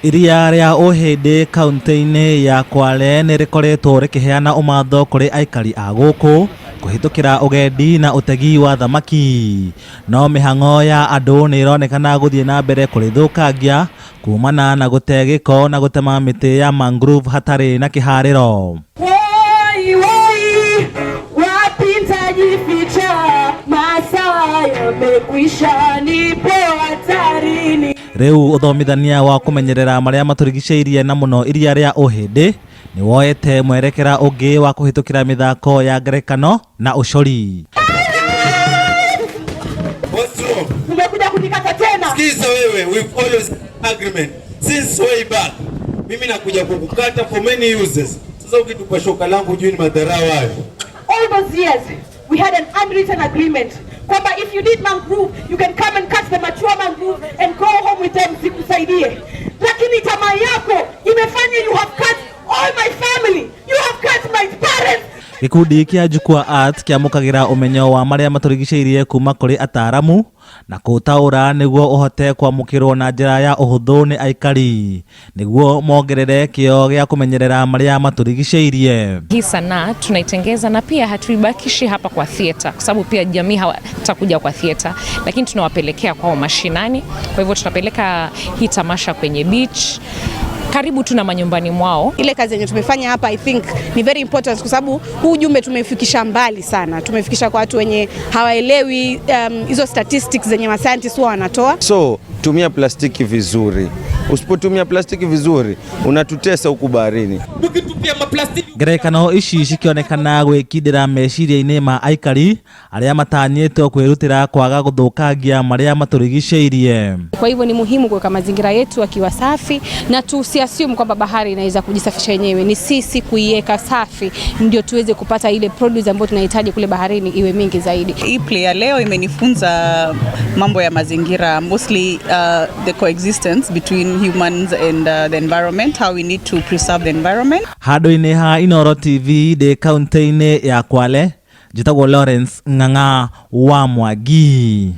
Iria rĩa Ũhĩndĩ kaunti-inĩ ya Kwale nĩ rĩkoretwo rĩkĩheana ũmatho kũrĩ aikari a gũkũ kũhĩtũkĩra ũgendi na ũtegi wa thamaki. No mĩhang'o ya andũ nĩ ĩronekana gũthiĩ na mbere kũrĩthũkangia kumana na gũte gĩko na gũtema mĩtĩ ya mangrove hatarĩ na kĩharĩro. Woi, woi, wapi nitajificha? Masaa yamekwisha, nipo hatarini. Rĩu ũthomithania wa kũmenyerera marĩa matũrigicĩirie na mũno iria rĩa Ũhĩndĩ nĩ woete mwerekera ũngĩ wa kũhĩtũkĩra mĩthako ya ngerekano na ũcori. What's wrong? Umekuja kunikata tena. Sikiza wewe, we've always agreement since way back. Mimi nakuja kukukata for many uses. Sasa ukitupa shoka langu hujui ni madharau hayo. All those years we had an unwritten agreement kwamba if you need mangrove you can come and cut the mature mangrove and go home with them, zikusaidie. Lakini tamaa yako imefanya you have cut all my family, you have cut my parents. Gĩkundi kĩa Jukwaa Arts kĩamũkagĩra ũmenyo wa marĩa matũrigicĩirie kuma kũrĩ ataramu na kũũtaũra nĩguo ũhote kwamũkĩrwo na njĩra ya ũhũthũ nĩ aikari nĩguo mongerere kĩo gĩa kũmenyerera marĩa matũrigicĩirie. Hii sanaa tunaitengeza na pia hatuibakishi hapa kwa theatre, kwa sababu pia jamii hawatakuja kwa theatre, lakini tunawapelekea kwao mashinani. Kwa hivyo tunapeleka hii tamasha kwenye beach karibu tu na manyumbani mwao. Ile kazi yenye tumefanya hapa, I think ni very important kwa sababu huu ujumbe tumefikisha mbali sana, tumefikisha kwa watu wenye hawaelewi hizo statistics zenye ma scientists huwa wanatoa. So tumia plastiki vizuri. Usipotumia plastiki vizuri unatutesa huku baharini. Mkitupia maplastiki. Ngerekano ici cikĩonekana gwĩkindĩra meciria-inĩ ma aikari arĩa matanyĩtwo kwĩrutĩra kwaga gũthũkangia marĩa matũrigicĩirie. Kwa hivyo ni muhimu kuweka mazingira yetu akiwa safi na tusiassume kwamba bahari inaweza kujisafisha yenyewe. Ni sisi kuiweka safi ndio tuweze kupata ile produce ambayo tunahitaji kule baharini iwe mingi zaidi. Hii play ya leo imenifunza mambo ya mazingira, mostly the coexistence between humans and the environment, how we need to preserve the environment. Handũ-inĩ ha Inooro TV ndĩ kaunti-inĩ ya Kwale, njĩtagwo Lawrence Ng'ang'a wa Mwangi.